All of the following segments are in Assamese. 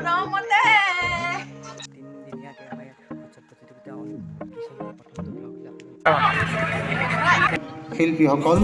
মৰমতে। তিনিদিনীয়াকৈ আমাৰ ইয়াত উৎসৱ প্ৰতিযোগিতা অনুষ্ঠিত। প্ৰথমটো ব্লগ। শিল্পীসকল।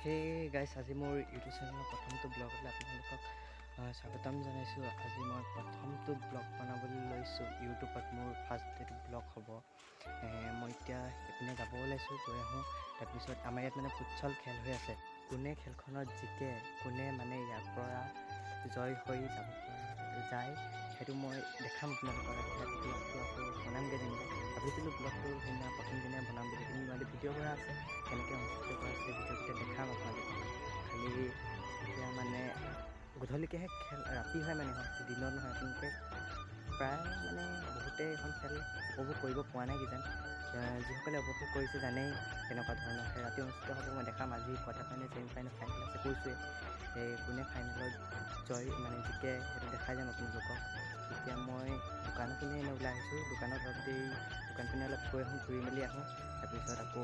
হে গাইছ, আজি মোৰ ইউটিউব চেনেলৰ প্ৰথমটো ব্লগলৈ আপোনালোকক স্বাগতম জনাইছোঁ। আজি মই প্ৰথমটো ব্লগ বনাবলৈ লৈছোঁ ইউটিউবত। মোৰ ফাৰ্ষ্ট এইটো ব্লগ হ'ব। মই এতিয়া এইপিনে যাব ওলাইছোঁ, গৈ আহোঁ। তাৰপিছত আমাৰ ইয়াত মানে ফুটবল খেল হৈ আছে। কোনে খেলখনত জিকে, কোনে মানে ইয়াৰ পৰা জয় হৈ যাব পৰা যায়, সেইটো মই দেখাম আপোনালোকক। ইয়াত ব্লগটো আকৌ বনামগৈ যেনিবা। ভাবিছিলোঁ ব্লগটো সেইদিনা প্ৰথম দিনাই বনাম বুলি, কিন্তু মানে ভিডিঅ' কৰা আছে, কেনেকৈ অনুষ্ঠিত কৰা আছে ভিডিঅ'কেইটা দেখাম আপোনালোকক। খালি এতিয়া মানে গধূলিকৈহে খেল, ৰাতি হয় মানে এখন, দিনত নহয়। আপোনালোকে প্ৰায় মানে বহুতে এখন খেল উপভোগ কৰিব পোৱা নাই কিজান। যিসকলে উপভোগ কৰিছে জানেই কেনেকুৱা ধৰণৰ খেল ৰাতি অনুষ্ঠিত হ'ব। মই দেখাম। আজি quarter final, semi final, final আছে, কৈছোঁৱেই। এই কোনে ফাইনেলত জয় মানে জিকে, সেইটো দেখাই যাম আপোনালোকক। এতিয়া মই দোকানৰ পিনে এনেই ওলাই আহিছোঁ। দোকানত অলপ দেৰি, দোকান পিনে অলপ গৈ আহোঁ, ঘূৰি মেলি আহোঁ। তাৰপিছত আকৌ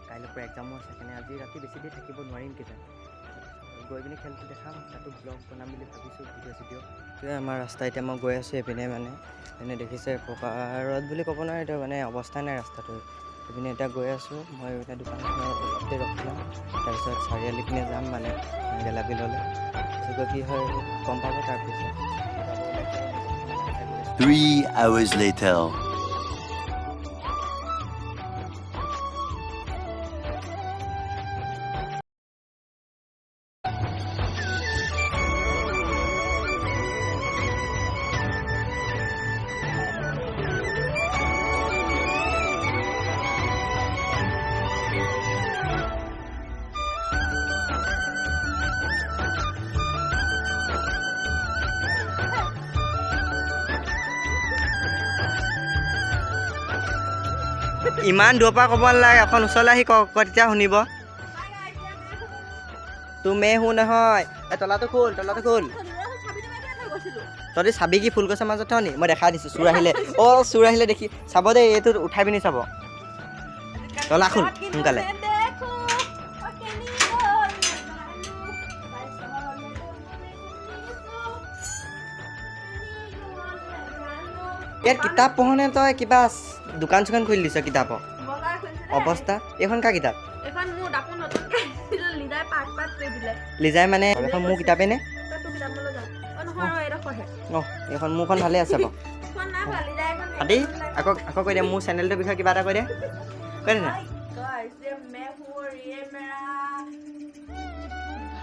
কাইলৈৰ পৰা এক্সামো আছে, সেইকাৰণে আজি ৰাতি বেছি দেৰি থাকিব নোৱাৰিম কিজান। তাৰপিছত গৈ পিনে খেলটো দেখাম, তাতো ব্লগ বনাম বুলি ভাবিছোঁ, ভিডিঅ' চিডিঅ'। এইটোৱে আমাৰ ৰাস্তা। এতিয়া মই গৈ আছোঁ এইপিনে। মানে এনে দেখিছে, পকাৰত বুলি ক'ব নোৱাৰি, এইটো মানে অৱস্থা নাই ৰাস্তাটোৰ। এইপিনে এতিয়া গৈ আছোঁ মই। এইপিনে দোকানখনত অলপ দেৰি ৰখি ল'ম, তাৰপিছত চাৰিআলি পিনে যাম, মানে গেলাবিললৈ। তাৰপিছত গৈ কি হয় গম পাব। তাৰপিছত যাব ওলাইছোঁ, লাহে গৈ আছোঁ। 3 hours later. ইমান দূৰৰ পৰা ক'ব নালাগে, অকণ ওচৰলৈ আহি ক, তেতিয়া শুনিব। তো মে হু নহয়। এই তলাটো খোল, তলাটো খোল। তহঁতি চাবি কি ফুল গছৰ মাজত থ নি? মই দেখাই দিছোঁ। চোৰ আহিলে, অ' চোৰ আহিলে দেখি চাব দেই, এইটো উঠাই পিনি চাব। তলা খোল সোনকালে। দেখো অ কেনি গ'ল নাজানো, তাই চহৰলৈ গ'ল বুলি শুনিছোঁ, কেনি গ'ল নাজানো। ইয়াত কিতাপ পঢ়নে তই? কিবা দোকান চোকান খুলি দিছ কিতাপৰ? বজাৰ খুলিছে দেই। অৱস্থা। এইখন কাৰ কিতাপ? এইখন মোৰ দাপোন নতুনকৈ আনিছিলোঁ, লিজাই পাত পাত কৰি দিলে। লিজাই মানে এইখন মোৰ কিতাপেই নে? তই তোৰ কিতাপ লৈ যাওঁ। অ নহয়, ৰ, এইডোখৰহে। অঁ, এইখন মোৰখন ভালে আছে বাৰু। এখন নাই ভাল, লিজাই এখন। হাতী, আকৌ আকৌ কৈ দে, মোৰ চেনেলটোৰ বিষয়ে কিবা এটা কৈ দে, কৈ দে না। Guys, ये मैं हूँ और ये मेरा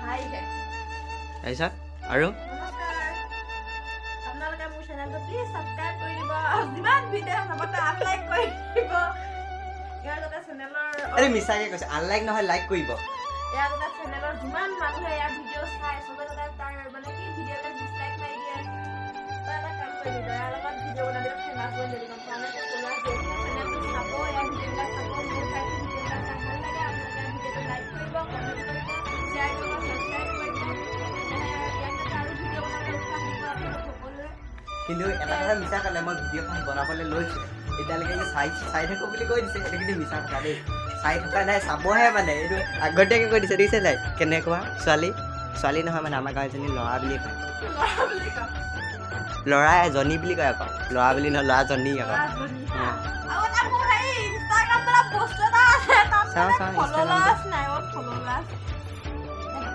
भाई है। তাৰপিছত আৰু? নমস্কাৰ, আপোনালোকে মোৰ চেনেলটো প্লিজ ছাবস্ক্ৰাইব কৰি দিব। যিমান ভিডিঅ' নাপাতে আনলাইক কৰি দিব। ইয়াৰ যাতে চেনেলৰ আৰে, মিছাকৈ কৈছে, আনলাইক নহয়, লাইক কৰিব। ইয়াৰ যাতে চেনেলৰ যিমান মানুহে ইয়াৰ ভিডিঅ' চাই, চবে যাতে তাৰ মানে কি ভিডিঅ'বিলাক ডিছলাইক মাৰি দিয়ে। তই এটা কাম কৰিবি, তই ইয়াৰ লগত ভিডিঅ' বনাবি, ফেমাছ কৰি দিবি, গম পাৱ নে? চেনেলটো চাব, ইয়াৰ ভিডিঅ'বিলাক চাব। মোৰ চাইছোঁ, ভিডিঅ'বিলাক চাই ভাল লাগে। আপোনালোকে ভিডিঅ'টো লাইক কৰিব, কমেণ্ট কৰিব, শ্বেয়াৰ কৰিব, ছাবস্ক্ৰাইব কৰিব। ইয়াক যাতে আৰু ভিডিঅ' বনাবলৈ উৎসাহ দিব আপোনালোক সকলোৱে। কিন্তু এটা কথা মিছা ক'লে, মই ভিডিঅ'খন বনাবলৈ লৈছোঁ, এতিয়ালৈকে সি চাই চাই থাকোঁ বুলি কৈ দিছে। এইটো কিন্তু মিছা কথা দেই, চাই থকা নাই, চাবহে। মানে এইটো আগতীয়াকৈ কৈ দিছে, দেখিছে নাই কেনেকুৱা ছোৱালী? ছোৱালী নহয় মানে, আমাৰ গাঁৱৰ এজনী ল'ৰা বুলি কয়। ল'ৰা বুলি কওঁ। ল'ৰা এজনী বুলি কয় আকৌ, ল'ৰা বুলি নহয়, ল'ৰাজনী আকৌ। ল'ৰাজনী হা। আৰু এটা মোৰ হেৰি ইনষ্টাগ্ৰাম বোলা বস্তু এটা আছে, তাত চাওঁ, মানে চাওঁ। ফলোৱাৰ্ছ নাই অ', ফলোৱাৰ্ছ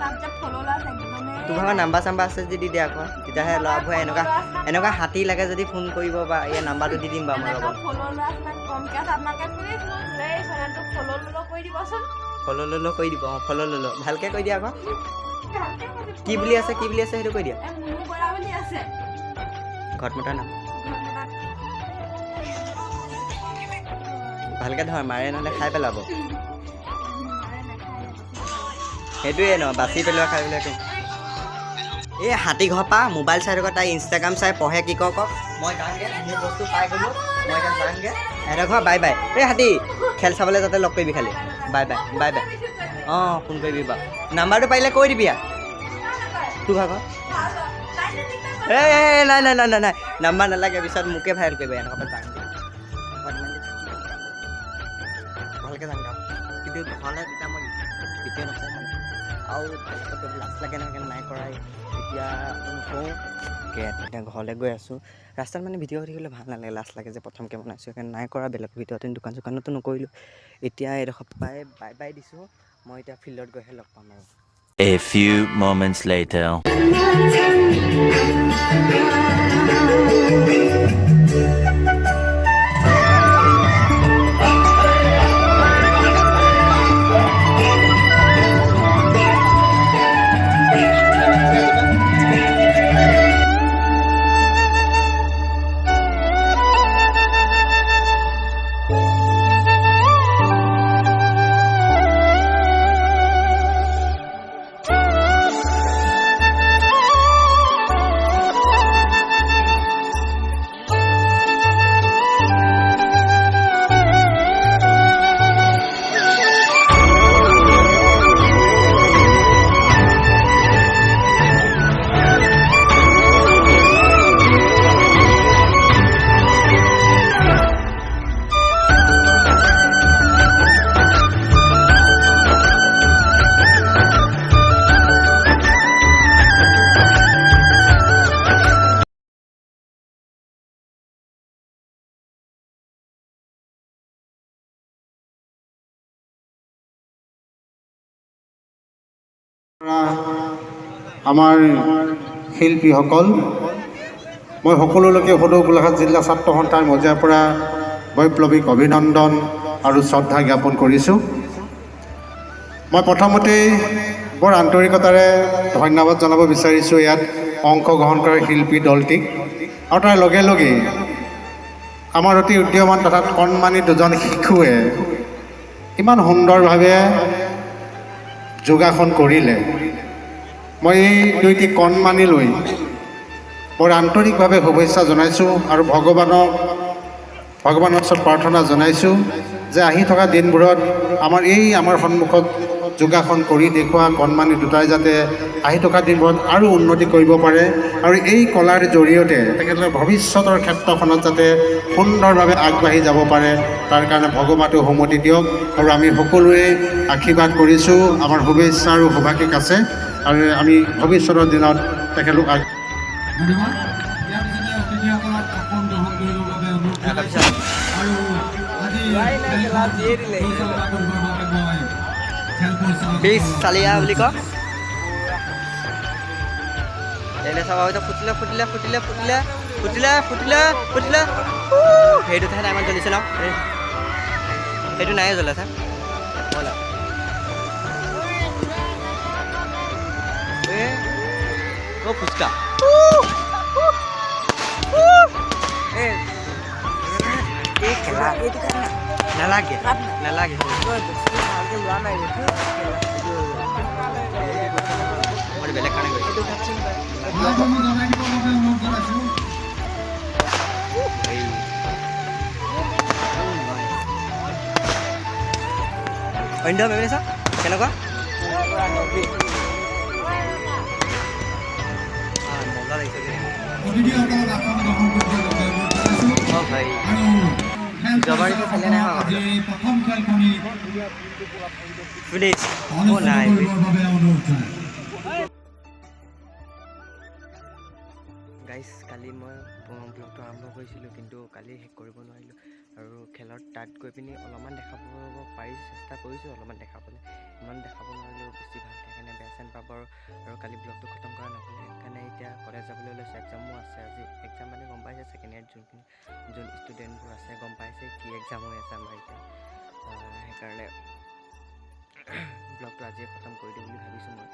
তাত যে ফলোৱাৰ্ছ একদমেই। তোৰ ভাগৰ নাম্বাৰ চাম্বাৰ আছে যদি দি দে আকৌ, তেতিয়াহে ল'ৰাবোৰে এনেকুৱা এনেকুৱা হাতী লাগে যদি ফোন কৰিব বা ইয়াৰ নাম্বাৰটো দি দিম বাৰু মই। এনেকুৱা লগত ফলোৱাৰ্ছ ইমান কমকৈ আছে। আপোনালোকে প্লিজ মোক এই চেনেলটো ফ'ল' ল'ল কৰি দিবচোন। ফ'ল' ল'ল' কৰি দিব। অঁ, ফ'ল' ল'ল' ভালকৈ কৈ দিয়া আকৌ। ভালকে কৈছে। কি বুলি আছে, কি বুলি আছে, সেইটো কৈ দিয়া। এই মুনু বৰা বুলি আছে। ঘৰত মতা নাম। ভালকৈ ধৰ, মাৰে নহ'লে খাই পেলাব। সেইটোৱে ন, বাচি পেলোৱা খাই পেলোৱা। এই হাতী ঘৰৰ পৰা মোবাইল চাই থকা, তাই ইনষ্টাগ্ৰাম চাই পঢ়ে। কি কওঁ কওক, মই যাওঁগৈ। মোৰ বস্তু পাই গ'লোঁ, মই এতিয়া যাওঁগৈ। সিহঁতৰ ঘৰ। Bye bye. এই হাতী, খেল চাবলৈ যাতে লগ কৰিবি খালি। Bye bye, bye bye. অঁ, ফোন কৰিবি বাৰু। নাম্বাৰটো পাৰিলে কৈ দিবি আৰু তোৰ ভাগৰ। এই নাই নাই নাই নাই নাই, নাম্বাৰ নালাগে, পিছত মোকে ভাইৰেল কৰিবা। এনেকুৱা যাম, ভালকৈ যাম গাঁও, কিন্তু ঘৰলৈ তেতিয়া মই ভিডিঅ' নকৰোঁ মানে, আৰু বেলেগত লাজ লাগে নহয়, সেইকাৰণে নাই কৰাই। এতিয়া নকৰোঁ। এতিয়া ঘৰলৈ গৈ আছোঁ। ৰাস্তাত মানে ভিডিঅ' থাকিবলৈ ভাল নালাগে, লাজ লাগে যে প্ৰথমকৈ বনাইছোঁ, সেইকাৰণে নাই কৰা। বেলেগ ভিডিঅ'ত দোকান চোকানতো নকৰিলোঁ। এতিয়া এইডোখৰ পাই বাই বাই দিছোঁ মই। এতিয়া ফিল্ডত গৈহে লগ পাম আৰু। A few moments later. আমাৰ শিল্পীসকল, মই সকলোলৈকে সদৌ গোলাঘাট জিলা ছাত্ৰ সন্থাৰ মজিয়াৰ পৰা বৈপ্লৱিক অভিনন্দন আৰু শ্ৰদ্ধা জ্ঞাপন কৰিছোঁ। মই প্ৰথমতেই বৰ আন্তৰিকতাৰে ধন্যবাদ জনাব বিচাৰিছোঁ ইয়াত অংশগ্ৰহণ কৰা শিল্পী দলটিক, আৰু তাৰ লগে লগেই আমাৰ অতি উদীয়মান তথা কণমানি দুজন শিশুৱে ইমান সুন্দৰভাৱে যোগাসন কৰিলে। মই এই দুইটি কণমানিলৈ বৰ আন্তৰিকভাৱে শুভেচ্ছা জনাইছোঁ আৰু ভগৱানৰ ওচৰত প্ৰাৰ্থনা জনাইছোঁ যে আহি থকা দিনবোৰত আমাৰ সন্মুখত যোগাসন কৰি দেখুওৱা কণমানি দুটাই যাতে আহি থকা দিনবোৰত আৰু উন্নতি কৰিব পাৰে আৰু এই কলাৰ জৰিয়তে তেখেতলোকে ভৱিষ্যতৰ ক্ষেত্ৰখনত যাতে সুন্দৰভাৱে আগবাঢ়ি যাব পাৰে, তাৰ কাৰণে ভগৱানেও সুমতি দিয়ক। আৰু আমি সকলোৱে আশীৰ্বাদ কৰিছোঁ, আমাৰ শুভেচ্ছা আৰু শুভাশীষ আছে আৰু আমি ভৱিষ্যতৰ দিনত তেখেতলোক ধন্যবাদ। ইয়াৰ পিছতে অতিথিসকলক আসন গ্ৰহণ কৰিবৰ বাবে অনুৰোধ জনাইছোঁ আৰু আজি খেলখন পৰিচালনা কৰিবৰ বাবে মই খেল পৰিচালক বিছ চালিয়া বুলি ক। এনে চাবা, হয়তো ফুটিলে ফুটিলে ফুটিলে ফুটিলে ফুটিলে ফুটিলে ফুটিলে, সেইটো ঠাইত ইমান জ্বলিছে ন, সেইটো নাই জ্বলা ছাৰ। অ ফুচকা নালাগে নালাগে, মই বেলেগ কাৰণে গৈছোঁ। জনাই দিবৰ বাবে অনুৰোধ জনাইছোঁ। অন্য ভাবিলে চা কেনেকুৱা মজা লাগিছে। অতিথিসকলক আসন গ্ৰহণ কৰিবৰ বাবে অনুৰোধ জনাইছোঁ। অ ভাই, আৰু খেল যোৱাবাৰ খেলে নাই হোৱা। আজি এই প্ৰথম খেলখনি ফিনিছ অ অনুষ্ঠিত নাই। কৰিবৰ বাবে অনুৰোধ জনাইছোঁ। গাইজ, কালি মই ব্লগটো আৰম্ভ কৰিছিলোঁ, কিন্তু কালি শেষ কৰিব নোৱাৰিলোঁ আৰু খেলত তাত গৈ পিনি অলপমান দেখাব পাৰিছোঁ, চেষ্টা কৰিছোঁ অলপমান দেখাবলৈ, ইমান দেখাব নোৱাৰিলোঁ বেছি ভালকৈ, সেইকাৰণে বেয়া চেন পাব। আৰু কালি ব্লগটো খতম কৰা নহ'লে, সেইকাৰণে এতিয়া কলেজ যাবলৈ ওলাইছোঁ। এক্সামো আছে আজি। এক্সাম মানে গম পাইছে, ছেকেণ্ড ইয়াৰ যোনখিনি যোন ষ্টুডেণ্টবোৰ আছে গম পাইছে কি এক্সাম হৈ আছে আমাৰ এতিয়া। সেইকাৰণে ব্লগটো আজিয়ে খতম কৰি দিওঁ বুলি ভাবিছোঁ। মই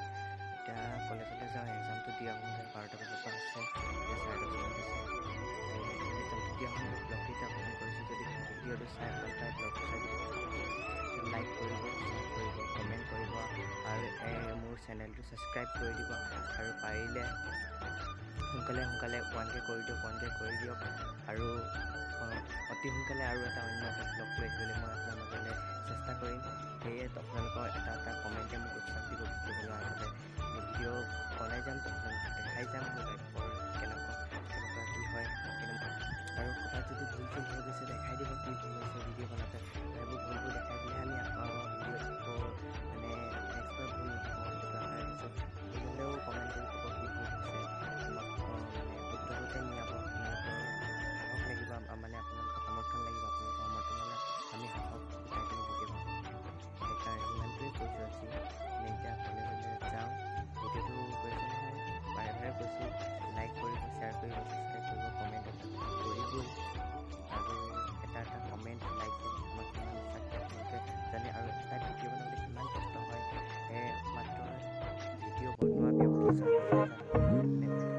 এতিয়া কলেজলৈ যাওঁ, এক্সামটো দি আহোঁগৈ। 12টা বজাৰ পৰা আছে, এতিয়া 10:30 হৈছে। এক্সামটো দি আহোঁগৈ। ব্লগটো এতিয়া খতম কৰিছোঁ। যদি ভিডিঅ'টো চাই ভাল পায়, ব্লগটো চাই যদি ভাল পায়, লাইক কৰিব, শ্বেয়াৰ কৰিব, কমেণ্ট কৰিব আৰু মোৰ চেনেলটো ছাবস্ক্ৰাইব কৰি দিব আৰু পাৰিলে সোনকালে সোনকালে 1K কৰি দিয়ক, 1K কৰি দিয়ক আৰু অতি সোনকালে আৰু এটা অন্য এটা ব্লগ লৈ আহিবলৈ মই আপোনাৰ মাজলৈ চেষ্টা কৰিম। সেয়ে আপোনালোকৰ এটা এটা কমেণ্টে মোক উৎসাহ দিব ভিডিঅ' বনোৱাৰ বাবে। ভিডিঅ' বনাই যাম, তো আপোনালোকক দেখাই যাম মোৰ লাইফৰ কেনেকুৱা কেনেকুৱা কি হয় কেনেকুৱা। আৰু ক'ৰবাত যদি ভুল চুল হৈ গৈছে, দেখাই দিব কি ভুল হৈছে ভিডিঅ' বনাওঁতে। সেইবোৰ ভুলবোৰ দেখাই দিলে আমি আকৌ ভিডিঅ'ত আকৌ মানে নেক্সট বাৰ ভুল নহ'ব, সেইটো আশা ৰাখিছোঁ। ভুল হ'লেও কমেণ্ট কৰি ক'ব কি ভুল হৈছে। আমাক মানে শুদ্ধ নিয়াব আপোনালোকৰ সাহস লাগিব, মানে আপোনালোকৰ সমৰ্থন লাগিব। আপোনালোকৰ সমৰ্থন হ'লে আমি সাহস গোটাই পিনি ভিডিঅ' বনাম। সেইকাৰণে ইমানটোৱে কৈছোঁ আজি। মানে এতিয়া কলেজলৈ যাওঁ। ভিডিঅ'টো কৈছোঁ নহয়, বাৰে বাৰে কৈছোঁ, লাইক কৰিব, শ্বেয়াৰ কৰিব, ছাবস্ক্ৰাইব কৰিব, কমেণ্ট এটা কৰিবই। আৰু এটা এটা কমেণ্ট, লাইকে আমাক কিমান উৎসাহ দিয়ে আপোনালোকে জানে। আৰু এটা ভিডিঅ' বনাবলৈ কিমান কষ্ট হয়, মাত্ৰ ভিডিঅ' বনোৱা ব্যক্তিজনেহে জানে। মানে